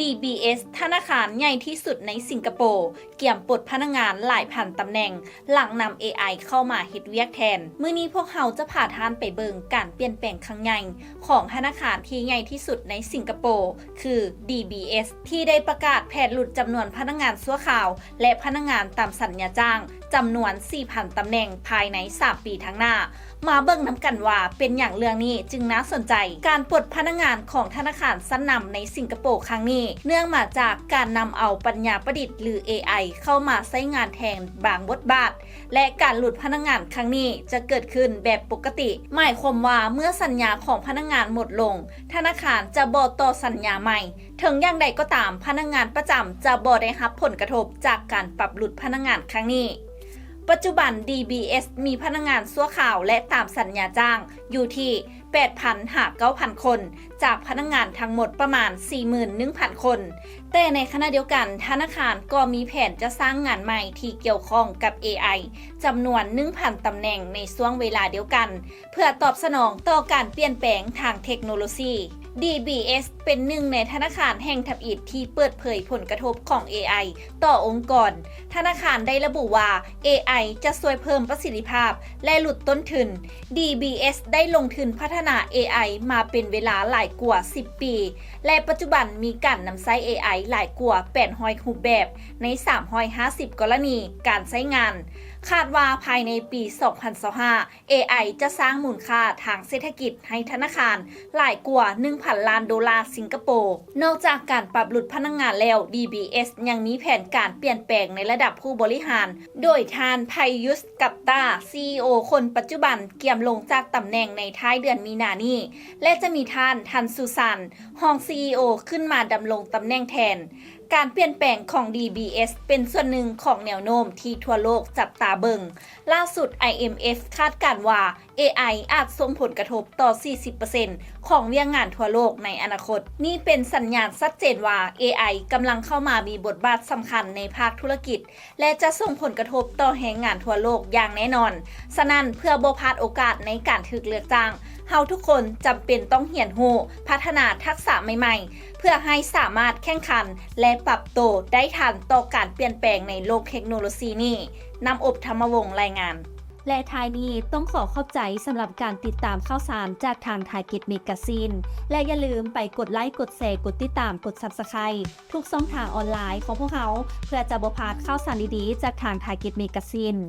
DBS ທະນາຄານໃຫຍ່ທີ່ສຸດໃນສິງກະໂປ ກຽມປົດພະນັກງານຫຼາຍພັນຕຳແໜ່ງ ຫຼັງນຳ ເອໄອ ເຂົ້າມາເຮັດວຽກແທນ. ມື້ນີ້ພວກເຮົາຈະພາທ່ານໄປເບິ່ງການປ່ຽນແປງຄັ້ງໃຫຍ່ຂອງທະນາຄານທີ່ໃຫຍ່ທີ່ສຸດໃນສິງກະໂປ ຄື DBS ທີ່ໄດ້ປະກາດແຜນຫຼຸດຈຳນວນພະນັກງານຊົ່ວຄາວ ແລະ ພະນັກງານຕາມສັນຍາຈ້າງ ຈຳນວນສີ່ພັນຕຳແໜ່ງພາຍໃນສາມປີທາງໜ້າ. ມາເບິ່ງນຳກັນວ່າເປັນຫຍັງເລື່ອງນີ້ຈຶ່ງໜ້າສົນໃຈ. ການປົດພະນັກງານຂອງທະນາຄານຊັ້ນນຳໃນສິງກະໂປຄັ້ງນີ້ ເນື່ອງມາຈາກການນຳເອົາປັນຍາປະດິດ ຫຼື ເອໄອ ເຂົ້າມາໃຊ້ງານແທນບາງບົດບາດ ແລະ ການຫຼຸດພະນັກງານຄັ້ງນີ້ຈະເກີດຂຶ້ນແບບປົກກະຕິ, ໝາຍຄວາມວ່າເມື່ອສັນຍາຂອງພະນັກງານໝົດລົງ, ທະນາຄານຈະບໍ່ຕໍ່ສັນຍາໃໝ່. ເຖິງຢ່າງໃດກໍຕາມ, ພະນັກງານປະຈຳຈະບໍ່ໄດ້ຮັບຜົນກະທົບຈາກການປັບຫຼຸດພະນັກງານຄັ້ງນີ້. ປັດຈຸບັນ DBS ມີພະນັກງານຊົ່ວຄາວ ແລະ ຕາມສັນຍາຈ້າງຢູ່ທີ່ ແປດພັນ ຫາ ເກົ້າພັນຄົນ ຈາກພະນັກງານທັງໝົດປະມານ ສີ່ໝື່ນໜຶ່ງພັນຄົນ. ແຕ່ໃນຂະນະດຽວກັນ, ທະນາຄານກໍມີແຜນຈະສ້າງງານໃໝ່ທີ່ກ່ຽວຂ້ອງກັບ ເອໄອ ຈຳນວນ ໜຶ່ງພັນຕຳແໜ່ງໃນຊ່ວງເວລາດຽວກັນ ເພື່ອຕອບສະໜອງຕໍ່ການປ່ຽນແປງທາງເທັກໂນໂລຊີ. DBS ເປັນໜຶ່ງໃນທະນາຄານແຫ່ງທຳອິດທີ່ເປີດເຜີຍຜົນກະທົບຂອງ ເອໄອ ຕໍ່ອົງກອນ. ທະນາຄານໄດ້ລະບຸວ່າ ເອໄອ ຈະຊ່ວຍເພີ່ມປະສິດທິພາບ ແລະ ຫຼຸດຕົ້ນທຶນ. DBS ໄດ້ລົງທຶນພັດທະນາ ເອໄອ ມາເປັນເວລາຫຼາຍກວ່າສິບປີ ແລະ ປັດຈຸບັນມີການນຳໃຊ້ ເອໄອ ຫຼາຍກວ່າ ແປດຮ້ອຍຮູບແບບ ໃນ ສາມຮ້ອຍຫ້າສິບ ກໍລະນີການໃຊ້ງານ. ຄາດວ່າພາຍໃນປີ ສອງພັນຊາວຫ້າ ເອໄອ ຈະສ້າງມູນຄ່າທາງເສດຖະກິດໃຫ້ທະນາຄານຫຼາຍກວ່າ ໜຶ່ງພັນລ້ານໂດລາສິງກະໂປ. ນອກຈາກການປັບຫຼຸດພະນັກງານແລ້ວ, DBS ຍັງມີແຜນການປ່ຽນແປງໃນລະດັບຜູ້ບໍລິຫານ, ໂດຍທ່ານ ໄພຍຸສ ກັບຕາ ຊີອີໂອ ຄົນປັດຈຸບັນກຽມລົງຈາກຕຳແໜ່ງໃນທ້າຍເດືອນມີນານີ້ ແລະ ຈະມີທ່ານ ທັນ ຊູຊານ ຮອງ ຊີອີໂອ ຂຶ້ນມາດຳລົງຕຳແໜ່ງແທນ. ການປ່ຽນແປງຂອງ DBS ເປັນສ່ວນໜຶ່ງຂອງແນວໂນ້ມທີ່ທົ່ວໂລກຈັບຕາເບິ່ງ. ລ່າສຸດ ໄອເອັມເອັຟ ຄາດການວ່າ ເອໄອ ອາດສົ່ງຜົນກະທົບຕໍ່ ສີ່ສິບເປີເຊັນ ຂອງວຽກງານທົ່ວໂລກໃນອະນາຄົດ. ນີ້ເປັນສັນຍານຊັດເຈນວ່າ ເອໄອ ກຳລັງເຂົ້າມາມີບົດບາດສຳຄັນໃນພາກທຸລະກິດ ແລະ ຈະສົ່ງຜົນກະທົບຕໍ່ແຮງງານທົ່ວໂລກຢ່າງແນ່ນອນ. ສະນັ້ນ, ເພື່ອບໍ່ພາດໂອກາດໃນການຖືກເລືອກຈ້າງ, ເຮົາທຸກຄົນຈຳເປັນຕ້ອງຮຽນຮູ້, ພັດທະນາທັກສະໃໝ່ໆ ເພື່ອໃຫ້ສາມາດແຂ່ງຂັນ ແລະ ປັບໂຕໄດ້ທັນຕໍ່ການປ່ຽນແປງໃນໂລກເທັກໂນໂລຊີນີ້. ນ້ຳອົບ ທຳມະວົງ ລາຍງານ. ແລະ ທ້າຍນີ້ຕ້ອງຂໍຂອບໃຈສຳລັບການຕິດຕາມຂ່າວສານຈາກທາງ Target Magazine ແລະ ຢ່າລືມໄປກົດໄລ, ກົດແຊ, ກົດຕິດຕາມ, ກົດ Subscribe ທຸກຊ່ອງທາງອອນລາຍຂອງພວກເຮົາ ເພື່ອຈະບໍ່ພາດຂ່າວສານດີໆຈາກທາງ Target Magazine.